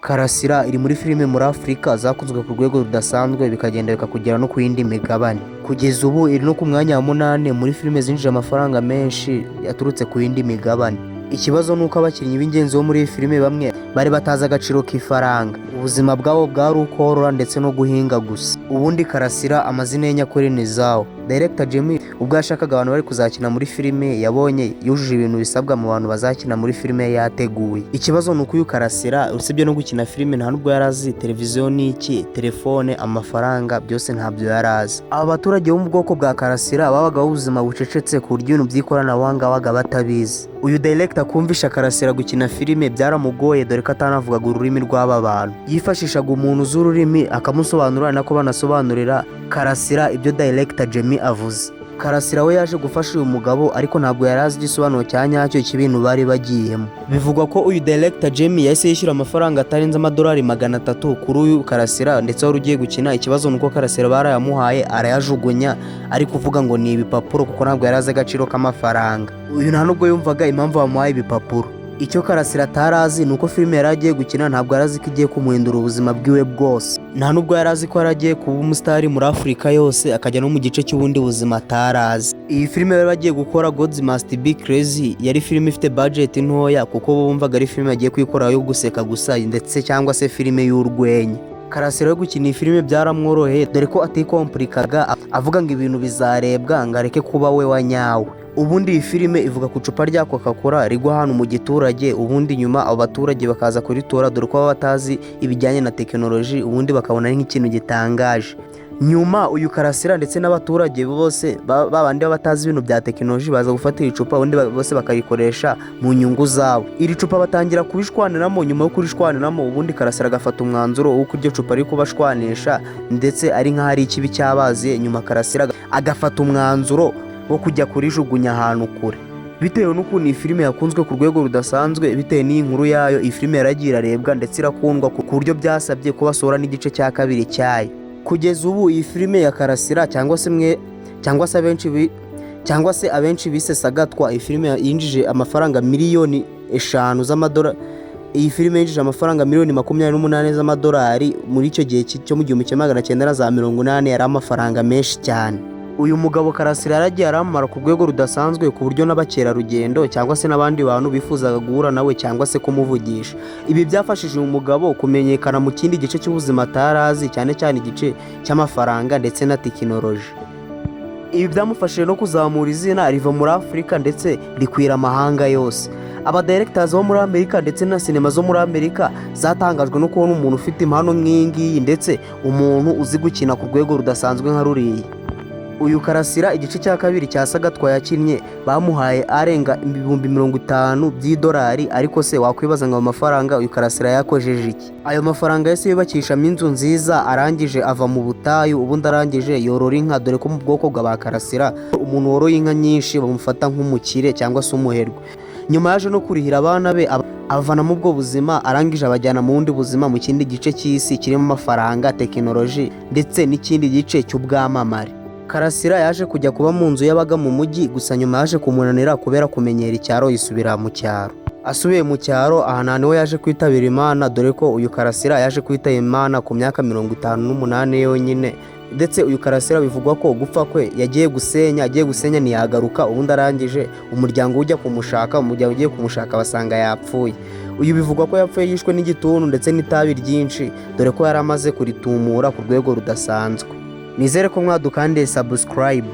Karasira iri muri filime muri Afurika zakunzwe ku rwego rudasanzwe, bikagenda bikakugera no ku yindi migabane. Kugeza ubu iri no ku mwanya wa munani muri filime zinjije amafaranga menshi yaturutse ku yindi migabane. Ikibazo ni uko abakinnyi b'ingenzi bo muri iyi filime bamwe bari batazi agaciro k'ifaranga. Ubuzima bwabo bwari ukorora ndetse no guhinga gusa. Ubundi Karasira amazina ye nyakuri ni Zawo. Director Jimmy ubwo yashakaga abantu bari kuzakina muri filime, yabonye yujuje ibintu bisabwa mu bantu bazakina muri filime yateguye. Ikibazo ni uko uyu Karasira, usibye no gukina filime, nta nubwo yari azi televiziyo n'iki, telefone, amafaranga, byose ntabyo yari azi. Aba baturage bo mu bwoko bwa Karasira babagaho ubuzima bucecetse, ku buryo ibintu by'ikoranabuhanga babaga batabizi. Uyu director kumvisha Karasira gukina filime byaramugoye, dore ko atanavugaga ururimi rw'aba bantu. Yifashishaga umuntu uzi ururimi akamusobanurira, nako banasobanurira Karasira ibyo director Jimmy avuze. Karasira we yaje gufasha uyu mugabo, ariko ntabwo yari azi igisobanuro cya nyacyo cy'ibintu bari bagiyemo. Bivugwa ko uyu director Jimmy yahise yishyura amafaranga atarenze amadolari 300 kuri uyu Karasira ndetse wari ugiye gukina. Ikibazo ni uko Karasira barayamuhaye arayajugunya, ari kuvuga ngo ni ibipapuro, kuko ntabwo yari azi agaciro k'amafaranga. Uyu nta nubwo yumvaga impamvu bamuhaye ibipapuro. Icyo Karasira atari azi ni uko filime yari agiye gukina, ntabwo yari azi ko igiye kumuhindura ubuzima bwiwe bwose. Nta nubwo yari azi ko yari agiye kuba umusitari muri Afurika yose, akajya no mu gice cy'ubundi buzima atari azi. Iyi filime bari bagiye gukora, Gods Must Be Crazy, yari filime ifite budget ntoya, kuko bo bumvaga ari filime bagiye kuyikora yo guseka gusa ndetse cyangwa se filime y'urwenya. Karasira yo gukina iyi filime byaramworoheye, dore ko atikompurikaga avuga ngo ibintu bizarebwa, ngo areke kuba we wa nyawe. Ubundi iyi filime ivuga ku icupa rya Coca Cola rigwa ahantu mu giturage, ubundi nyuma abo baturage bakaza kuritora, dore ko baba batazi ibijyanye na tekinoloji, ubundi bakabona ari nk'ikintu gitangaje. Nyuma uyu Karasira ndetse n'abaturage bose babandi baba batazi ibintu bya tekinoloji baza gufata iri cupa, ubundi bose bakarikoresha mu nyungu zabo. Iri cupa batangira kubishwaniramo. Nyuma yo kurishwaniramo, ubundi Karasira agafata umwanzuro w'uko iryo cupa riri kubashwanisha, ndetse ari nk'aho ari ikibi cyabaziye. Nyuma Karasira agafata umwanzuro wo kujya kurijugunya ahantu kure. Bitewe n'ukuntu iyi filime yakunzwe ku rwego rudasanzwe, bitewe n'iyi nkuru yayo, iyi filime yaragiye irarebwa ndetse irakundwa ku buryo byasabye ko basohora n'igice cya kabiri cyayo. Kugeza ubu iyi filime ya Karasira, cyangwa se mwe cyangwa se abenshi bise Sagatwa, iyi filime yinjije amafaranga miliyoni 5 z'amadolari. Iyi filime yinjije amafaranga miliyoni 28 z'amadolari. Muri icyo gihe cyo mu 1980 yari amafaranga menshi cyane. Uyu mugabo Karasira yaragiye aramamara ku rwego rudasanzwe, ku buryo n'abakerarugendo cyangwa se n'abandi bantu bifuzaga guhura nawe cyangwa se kumuvugisha. Ibi byafashije uyu mugabo kumenyekana mu kindi gice cy'ubuzima atari azi, cyane cyane igice cy'amafaranga ndetse na tekinoloji. Ibi byamufashije no kuzamura izina riva muri Afurika ndetse rikwira amahanga yose. Aba directors bo muri Amerika ndetse na sinema zo muri Amerika zatangajwe no kubona umuntu ufite impano nk'iyi ngiyi, ndetse umuntu uzi gukina ku rwego rudasanzwe nka ruriya. Uyu Karasira, igice cya kabiri cya Sagatwa yakinnye, bamuhaye arenga 50,000 by'idolari. Ariko se wakwibaza ngo ayo mafaranga uyu Karasira yakojeje iki? Ayo mafaranga yose yubakishamo inzu nziza, arangije ava mu butayu, ubundi arangije yorora inka, dore ko mu bwoko bwa ba Karasira umuntu woroye inka nyinshi bamufata nk'umukire cyangwa se umuherwe. Nyuma yaje no kurihira abana be, abavanamo ubwo buzima, arangije abajyana mu bundi buzima, mu kindi gice cy'isi kirimo amafaranga, tekinoloji ndetse n'ikindi gice cy'ubwamamare. Karasira yaje kujya kuba mu nzu yabaga mu mujyi, gusa nyuma yaje kumunanira kubera kumenyera icyaro, yisubira mu cyaro. Asubiye mu cyaro, aha niho yaje kwitabira Imana, dore ko uyu Karasira yaje kwitaba Imana ku myaka 58 yonyine. Ndetse uyu Karasira bivugwa ko gupfa kwe yagiye gusenya, agiye gusenya ntiyagaruka. Ubundi arangije umuryango ujya kumushaka, umuryango ugiye kumushaka basanga yapfuye. Uyu bivugwa ko yapfuye yishwe n'igituntu ndetse n'itabi ryinshi, dore ko yari amaze kuritumura ku rwego rudasanzwe. Nizere ko mwadukandiye subscribe.